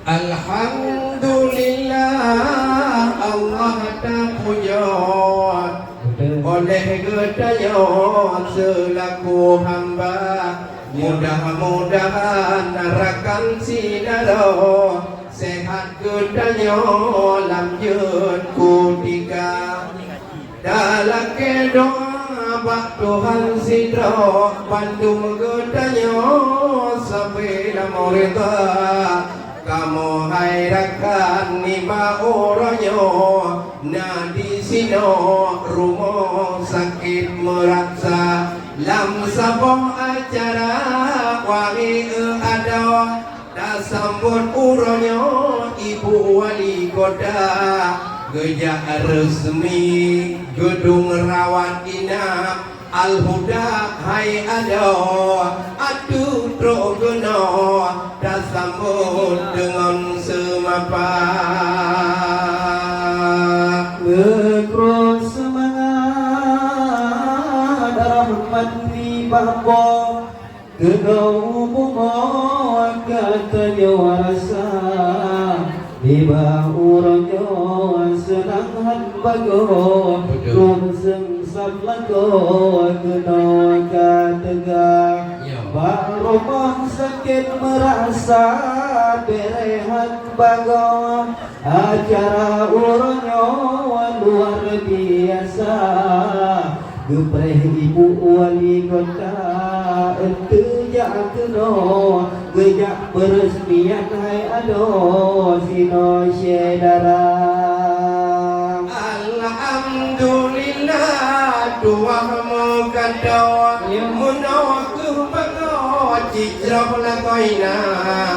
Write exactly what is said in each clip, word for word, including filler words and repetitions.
Alhamdulillah, Allah tapujoe oleh geutanyoe seulaku hamba. Mudah-mudahan rakan syedara sehat geutanyoe lam jeuet kutika. Talakée doa bak Tuhan sidroe, bandum geutanyoe sabe lam rida. Kamoe hai rakan nibak uroe nyoe na disinoe rumoh sakét meuraksa. Lam saboh acara wahé adoe, tasambot uroe nyoe Ibu Wali Kota geujak resmi geudong rawat inap Al-Huda hai adoe, ateueh trok keunoe tasambot deungon seumapa. Meukroe seumangat rahmat nibak Allah. Keunoe bumoe ka tanyoe rasa, nibak uroe nyoe seunang han bagoe. Betul. Krueng seungsab lakoe keunoe ka teuga. Ya. Bak rumoh sakét meuraksa bere han bagoe. Acara uroe nyoe luar biasa, geupreh Ibu Wali Kota enteuk jak keunoe, geujak peureusmian hai adoe sinoe syedara. Alhamdulillah, tuwah meukadoe, ya, meunoe keuh bagoe jijroh lagoina.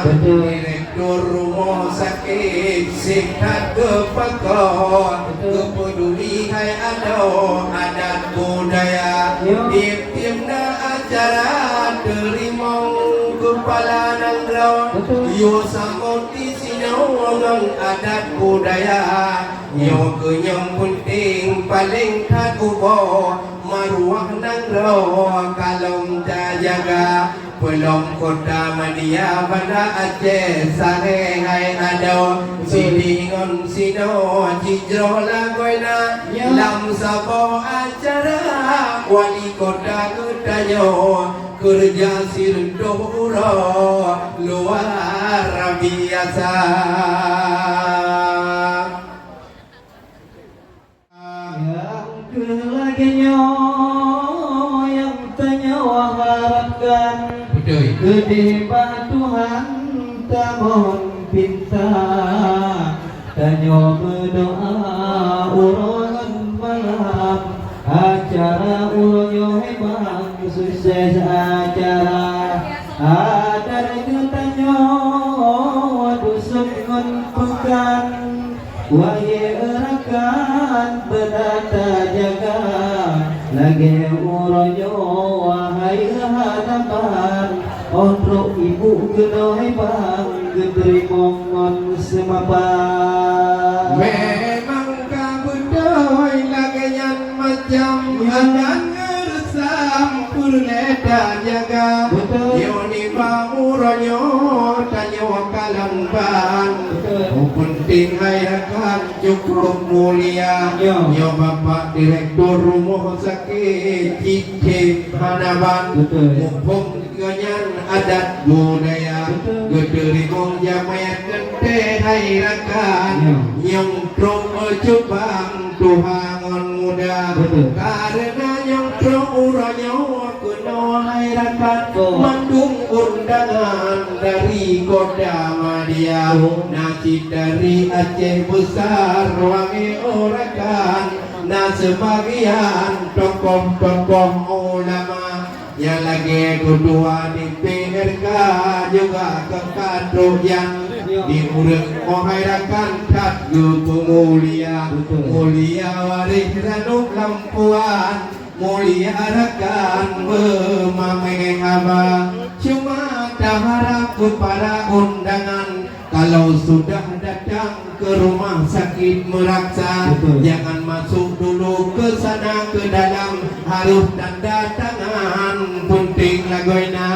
Betul. Direktur rumoh sakét sifat geupakoe, geupeuduli hai adoe adat budaya. Tiep-tiep na acara teurimong keupala nanggroe, yue sambot disinoe ngon adat budaya. Nyoe keuh nyang peunteng paleng that ubak maruah nanggroe ka lom tajaga. Peulom Kota Madia Banda Aceh sahe hai adoe, sideh ngon sinoe jijroh lagoina. Ya. Lam saboh acara wali kota geutanyoe keureuja sireutôh uroe luar biasa. Nyang keu lagée nyoe nyang tanyoe harapkan. Beutôi. Keudeh bak Tuhan tamohon pinta, tanyoe meudoa uroe ngon malam. Acara uroe nyoe memang sukses acara. Adat geutanyoe dusun ngon peukan. Wahé rakan beuna tajaga, lagée uroe nyoe wahai hanaban, oh trok ibu keunoe bang geuteurimong ngon seumapa. Memang ka beutôi lagée nyan macam adat ngon reusam peureulée tajaga. Beutôi. Nyoe nibak uroe nyoe tanyoe kalon ban. Beutôi. Peunténg hai rakan cukup mulia. Ya. Nyoe Bapak Direktur Rumoh Sakét cicém hana ban. Beutôi. Muphom keu nyan adat budaya. Beutôi. Geuteurimong jamé teuntée hai rakan. Ya. Nyang trok meucubang tuha ngon muda. Beutôi. Kareuna nyang trok uroe nyoe keunoe hai rakan. Beutôi. Mandum undangan dari Kota Madia. Beutôi. Na cit dari Aceh Besar wahé rakan, na seubagian tokoh-tokoh ulama, nyang lagée keutua di P R K juga keu ka trok nyan. Di ureuëng moe hai rakan that geupeumulia. Beutôi. Mulia waréh ranup lampuan, mulia rakan beumamé haba. Cuma taharab keu para undangan, kalau sudah datang ke rumah sakit meraksa, beutôi, jangan masuk dulu ke sana, ke dalam, harus tanda tangan, peunténg lagoina.